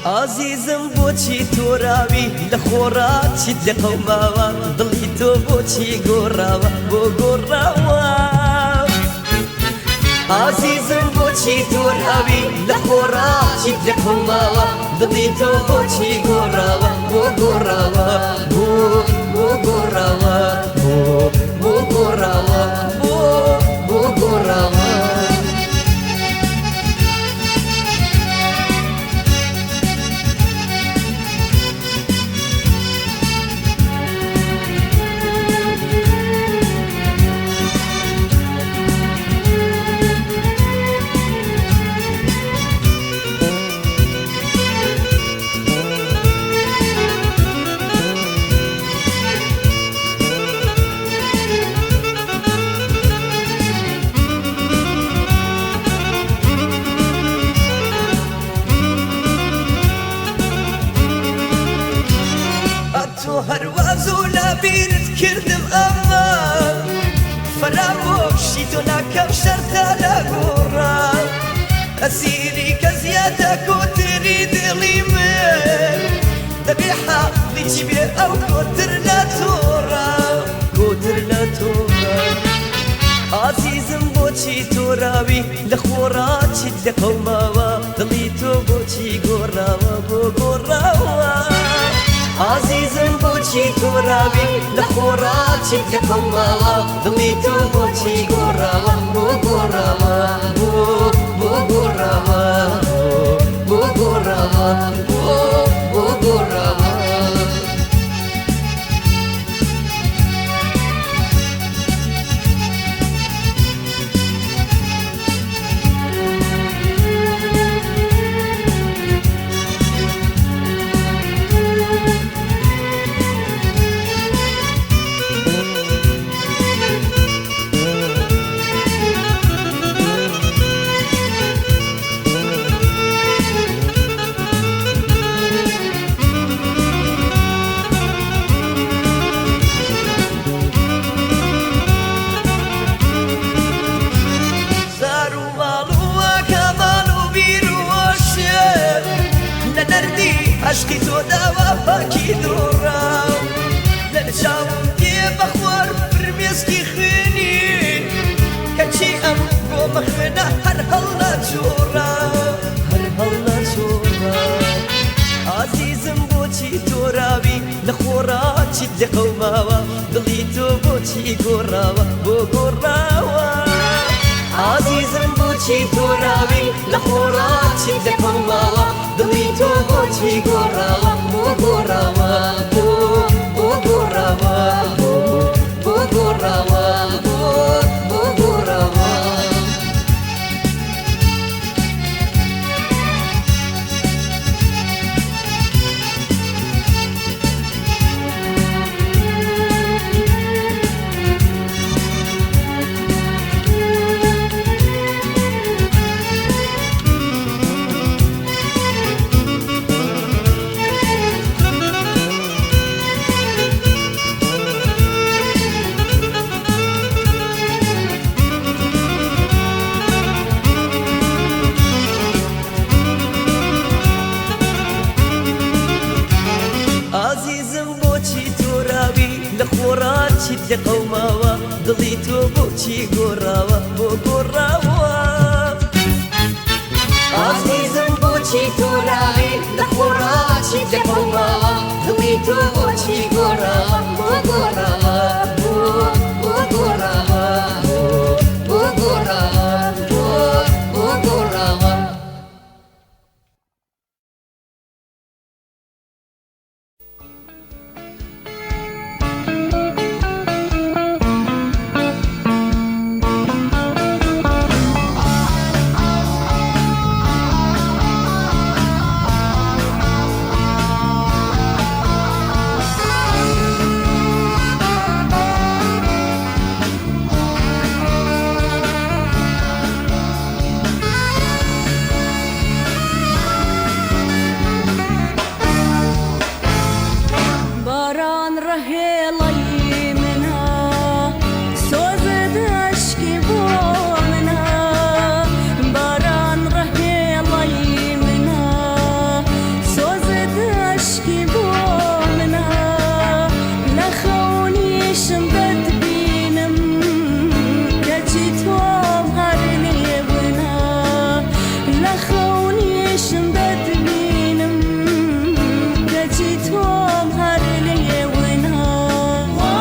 ئازیزم بۆچی تۆراوی لە خۆڕا چیت لێ قەوماوە دڵی تۆ بۆچی گۆڕاوە بۆ گۆڕاوە ئازیزم بۆچی تۆراوی لە خۆڕا چیت لێ قەوماوە دڵی تۆ بۆچی گۆڕاوە بۆ گۆڕاوە بۆ بۆ گۆڕاوە بۆ بۆ گۆڕاوە بۆ بۆ گۆڕاوە. ئەتۆ هەروا زوو لە بیرت کردم ئەمما فەرامۆشی تۆ ناکەم شەرتە لە گۆڕا ئەسیری کە زیاتە کۆتری دڵی من دەبێ حاڵی چی بێ ئەو کۆتر لە تۆڕا کۆتر لە تۆڕا ئازیزم بۆچی تۆراوی لە خۆڕا چیت لێ قەوماوە دڵی تۆ بۆچی گۆڕاوە بۆ گۆڕاوە ئازیزم بۆچی تۆراوی لە خۆڕا چیت لێ قەوماوە دڵی تۆ بۆچی گۆڕاوە بۆ گۆڕاوە بۆ بۆ گۆڕاوە بۆ بۆ گۆڕاوە بۆ بۆ گۆڕاوە. زار و ماڵ و کەماڵ و بیر و هۆشێ لە دەردی عەشقی تۆ داوا پاکی دۆڕاو لە چاوم دێ بەخوار فرمێسکی خوێنی کەچی ئەم گۆمە خوێنە هەر هەڵناچۆڕا هەر هەڵناچۆڕا ئازیزم بۆچی تۆراوی لە خۆڕا چیت لێ قەوماوە دڵی تۆ بۆچی گۆڕاوە بۆ گۆڕاوە ئازیزم بۆچی تۆراوی لە خۆڕا چیت لێ قەوماوە دڵی تۆ بۆچی گۆڕاوە بۆ گۆڕاوە بۆ بۆ گۆڕاوە بۆ بۆ گۆڕاوە بۆ بۆ گۆڕاوە. ئازیزم بۆچی تۆراوی لە خۆڕا چیت لێ قەوماوە دڵی تۆ بۆچی گۆڕاوە بۆ گۆڕاوە ئازیزم بۆچی تۆراوی لە خۆڕا چیت لێ قەوماوە دڵی تۆ بۆچی گۆڕاوە بۆ گۆڕاوە بۆ بۆ گۆڕاوە بۆ بۆ گۆڕاوە بۆ بۆ گۆڕاوە. خەونیشم دەتبینم، کەچی تۆم هەر لێونا. وا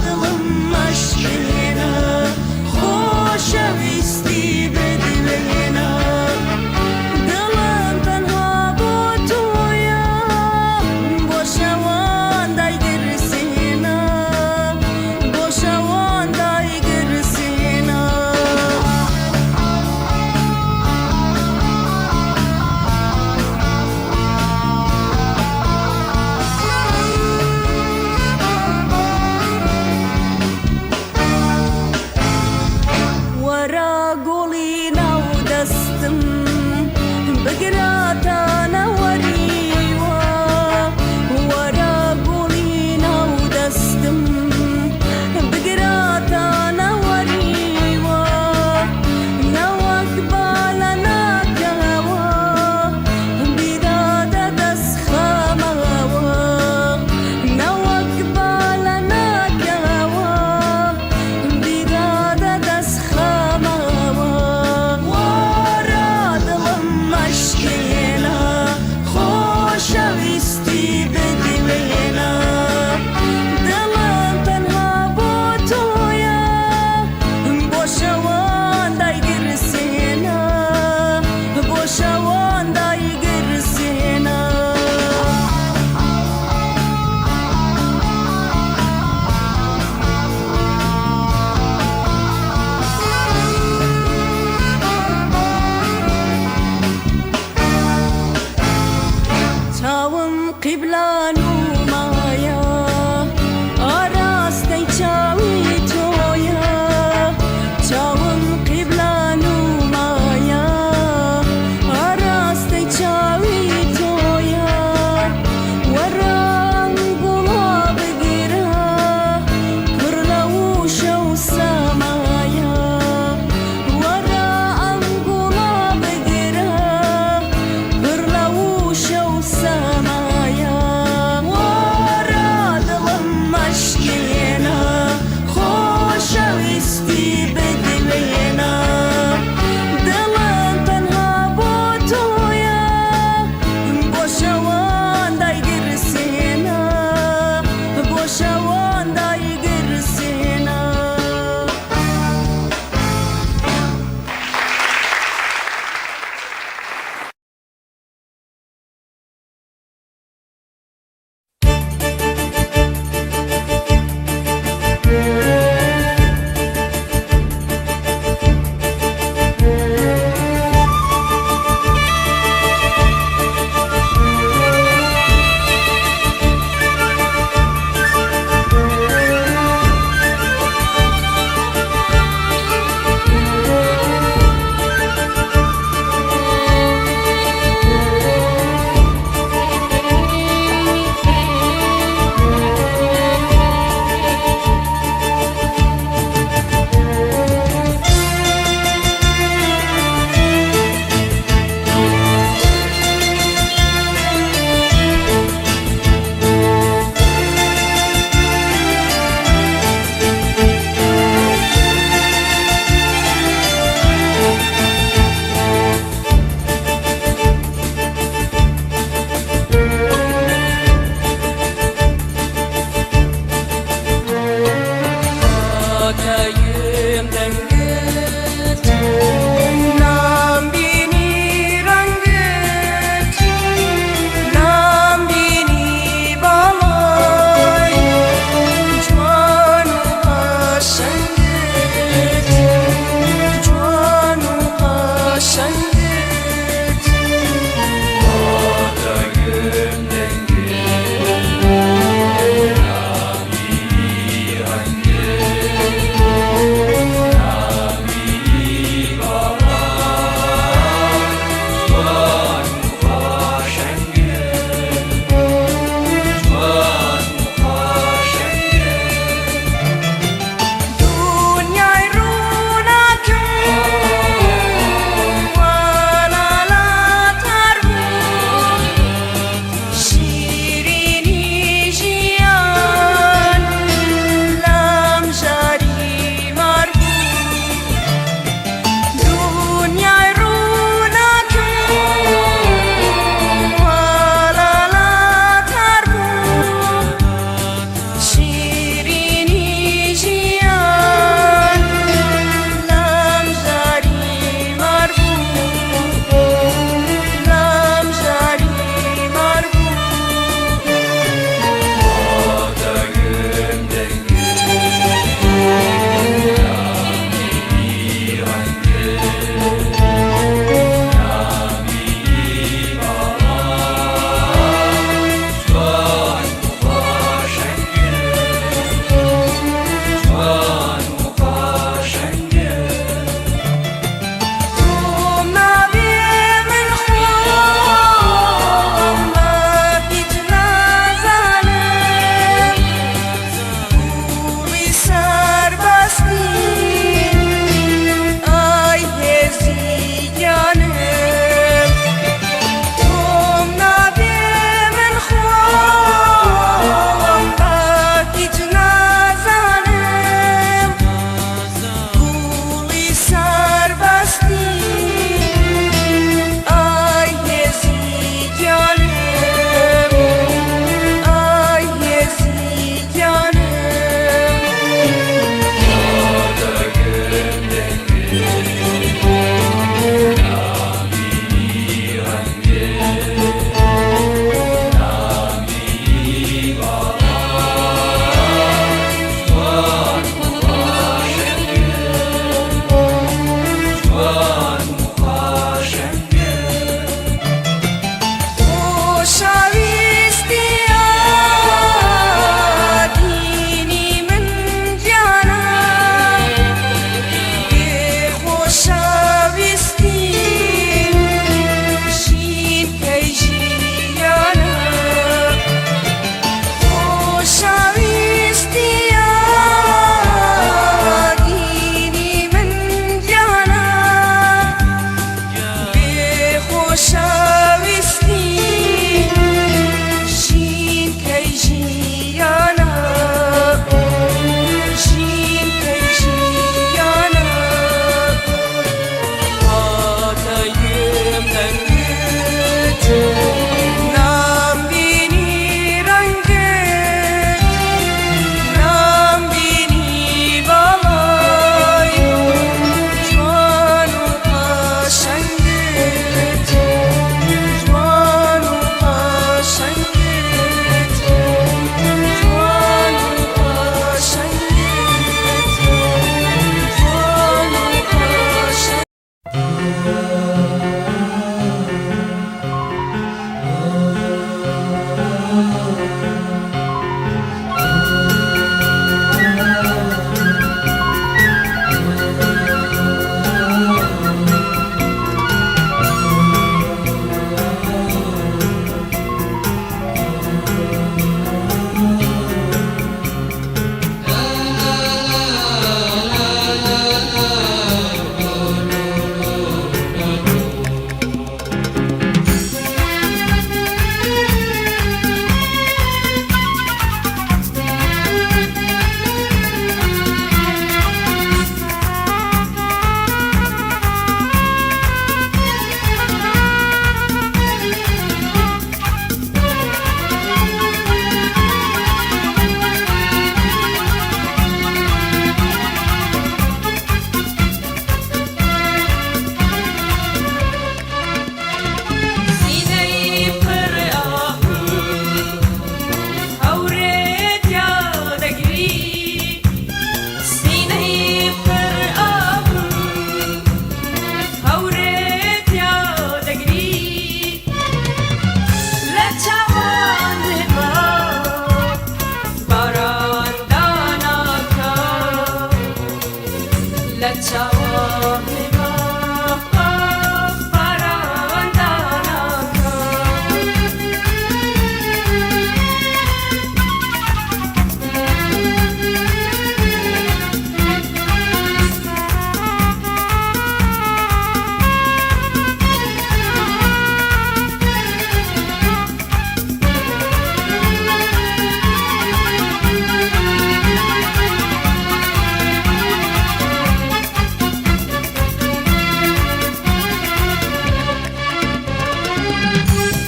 دڵم مەشکێنە، خۆشەویستی بدوێنە. دڵم تەنها بۆ تۆیە، بۆ شەوان دایگرسێنە، بۆ شەوان دایگرسێنە. نامبینی ڕەنگت، نامبینی باڵای جوان و قەشەنگت، جوان و قەشەنگت، جوان و قەشەنگت، جوان و قەشەنگت. سینەی پڕ ئاهوو هەورێت یا دەگری، سینەی پڕ ئاهوو هەورێت یا دەگری، لە چاوانما باران داناکا، لە چاوانما باران داناکا.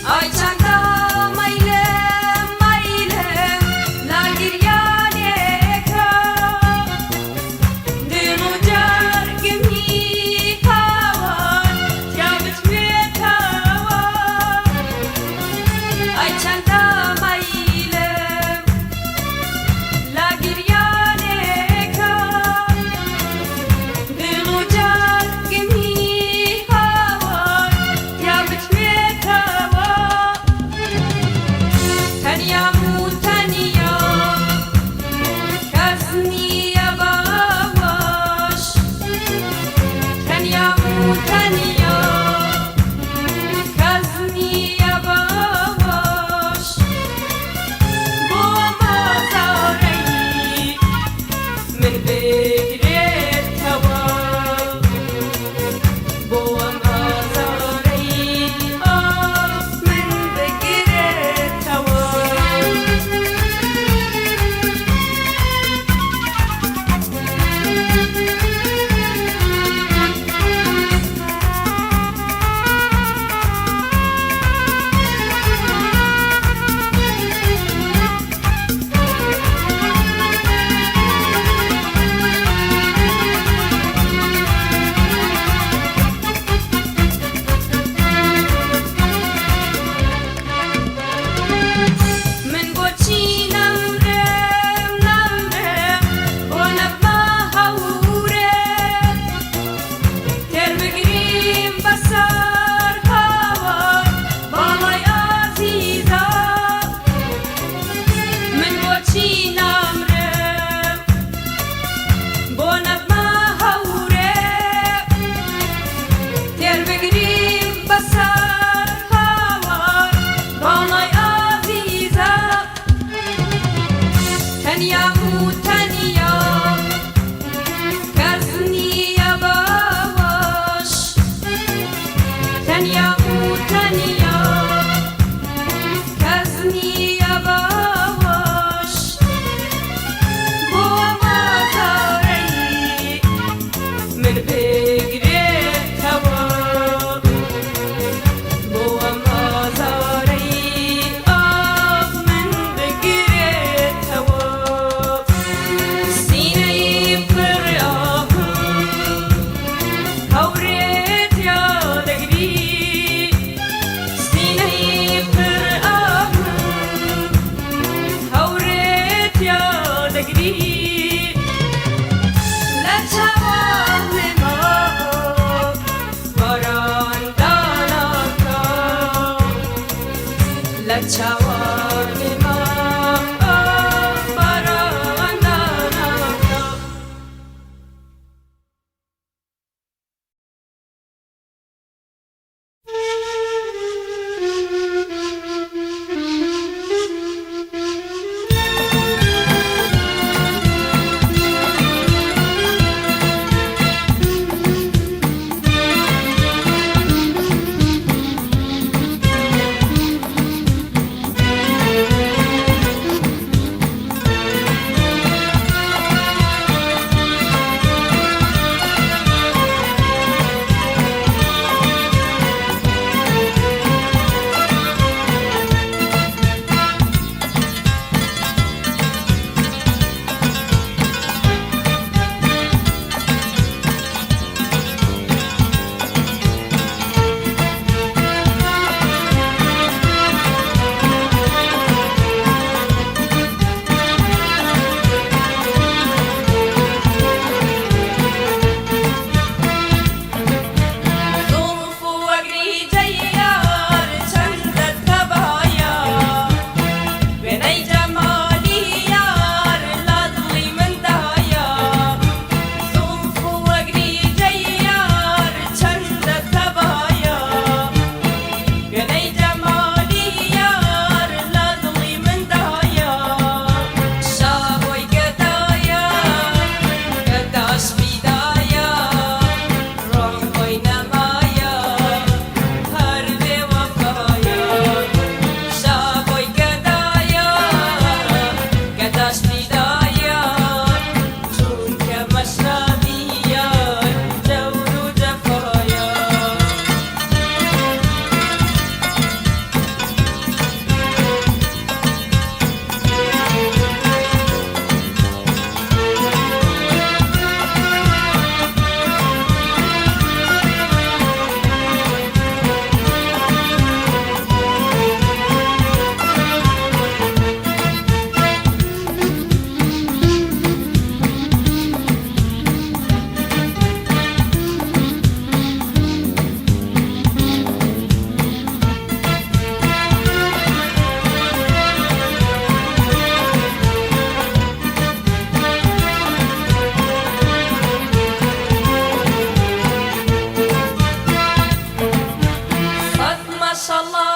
ئای چەندە مەیلم مەیلم لە گریانێکە، دڵ و جەرگمی هاوار تیا بتوێتەوە. ئای چەندە مەیلم لە گریانێکە، دڵ و جەرگمی هاوار تیا بتوێتەوە. تەنیام و تەنیا کەس نییە باوەش، تەنیام و تەنیا کەس نییە باوەش، بۆ مازارەی من بگرێتەوە، بۆ ئازارەی من بگرێتەوە. من بۆچی نەمرم نەمرم بۆ نەبمە هەورێ، تێر بگریم بەسەر هاوار باڵای ئازیزا. من بۆچی نامرم بۆ نەبمە هەورێ، تێر بگریم بەسەر هاوار باڵای ئازیزا. تەنیام و تەنیا کەس نییە باوەش، تەنیام و تەنیا کەس نییە باوەش، بۆ مازارەی من بگرێتەوە، بۆ. لە چاوانی ما باران داناکا. زوڵف و وەگریجەی یار چەندە تەبایە، وێنەی جەمالی یار لە دڵی مندایە. زوڵف و وەگریجەی یار چەندە تەبایە، وێنەی جەمالی یار لە دڵی مندایە. شاهۆی گەدایە، گەداش فیدایە، ڕۆح بۆی نەمایە، هەر بێ وەفایە. شاهۆی گەدایە، گەداش فیدایە، چونکە مەشرەبی یار جەور و جەفایە. سەد ماشەڵڵا.